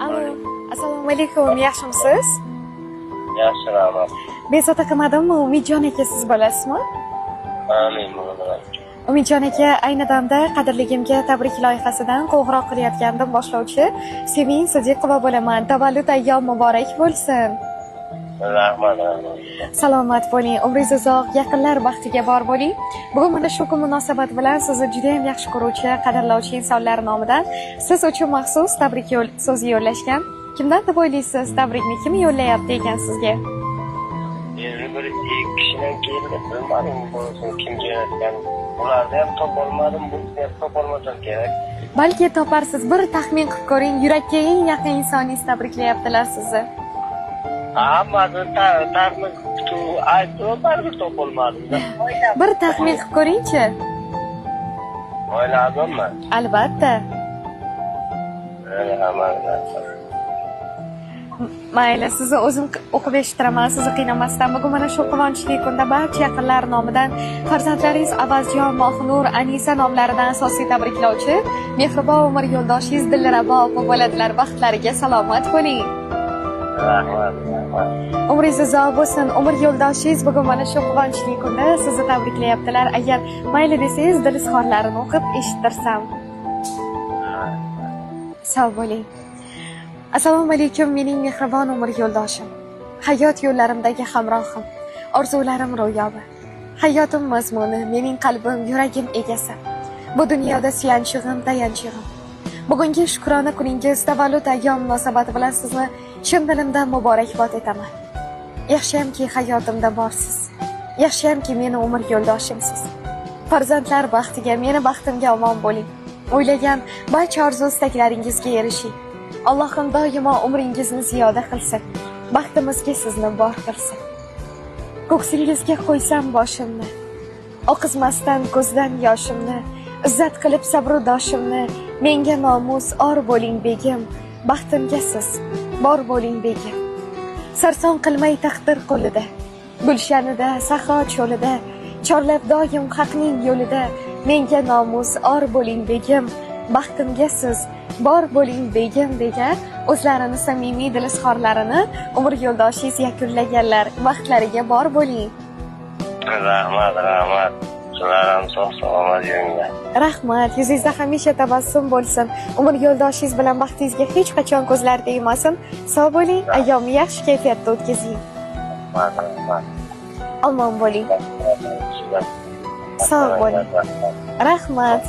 Alo, assalomu alaykum, yaxshimisiz? Yaxshi, rahmat. Bezovta qilmadimmi? Umidjon aka siz bo'lasizmi? Amin, bo'laman. Umidjon aka, ayni damda qadrligimga tabrik loyihasidan qo'ng'iroq qilayotgandim, boshlovchi Sevin Sodiqova bo'laman. Tavallud ayyom muborak bo'lsin. Rahmat, rahmat. Salomat bo'ling, umringiz uzoq, yaqinlar baxtiga bor bo'ling. Bugun mana shu kun munosabati bilan sizni juda ham yaxshi ko'ruvchi, qadrlovchi insonlar nomidan siz uchun maxsus tabrik so'zi yo'llashgan. Kimdan deb o'ylaysiz, tabrikni kim yo'llayapti ekan sizga? Endi bir ikki kishidan keldi, bilmadim bunisini kim jo'natgan. Ularni ham topolmadim, bunisini ham topolmasam kerak. Balki toparsiz, bir taxmin qilib ko'ring, yurakka eng yaqin insoningiz tabriklayaptilar sizni. Hammasini taxmin qilib aytdim, baribir topolmadim. Bir taxmin qilib ko'ringchi. Oila a'zommi? Albatta. Rahmat, rahmat. Mayli, sizni o'zim o'qib eshittiraman, sizni qiynamasdan. Bugun mana shu quvonchli kunda barcha yaqinlar nomidan farzandlaringiz Avazjon, Mohinur, Anisa nomlaridan asosiy tabriklovchi mehribon umr yo'ldoshingiz Dilrabo opa bo'ladilar. Baxtlariga salomat bo'ling. Rahmat, rahmat. Umringiz uzoq bo'lsin. Umr yo'ldoshingiz bugun mana shu quvonchli kunda sizni tabriklayaptilar. Agar mayli desangiz, dil izhorlarini o'qib eshittirsam. Sog' bo'ling. Assalomu alaykum, mening mehribon umr yo'ldoshim. Hayot yo'llarimdagi hamrohim, orzularim ro'yobi. Hayotim mazmuni, mening qalbim, yuragim egasi. Bu dunyoda suyanchig'im, tayanchig'im. Bugungi shukrona kuningiz tavallud ayyom munosabati bilan sizni chin dilimdan muborakbod etaman. Yaxshiyamki hayotimda borsiz. Yaxshiyamki meni umr yo'ldoshimsiz. Farzandlar baxtiga, meni baxtimga omon bo'ling. O'ylagan barcha orzu istaklaringizga erishing. Allohim doimo umringizni ziyoda qilsin. Baxtimizga sizni bor qilsin. Ko'ksingizga qo'ysam boshimni, oqizmasdan ko'zdan yoshimni, izzat qilib sabru doshimni, menga nomus or bo'ling begim, baxtimga siz bor bo'ling begim. Sarson qilmay taqdir qo'lida, gulshanida, sahro cho'lida, chorlab doim haqning yo'lida, menga nomus or bo'ling begim, baxtimga siz bor bo'ling begim degan o'zlarini samimiy dil izhorlarini umr yo'ldoshingiz yakunlaganlar. Baxtlariga bor bo'ling. Rahmat, rahmat. Sizlar ham sog' salomat yuringlar. Rahmat, yuzingizda hamisha tabassum bo'lsin. Umr yo'ldoshingiz bilan baxtingizga hech qachon ko'zlar tegmasin. Sog' bo'ling, ayyomni yaxshi kayfiyatda o'tkazing. Rahmat, rahmat. Omon bo'ling. Sog' bo'ling. Rahmat.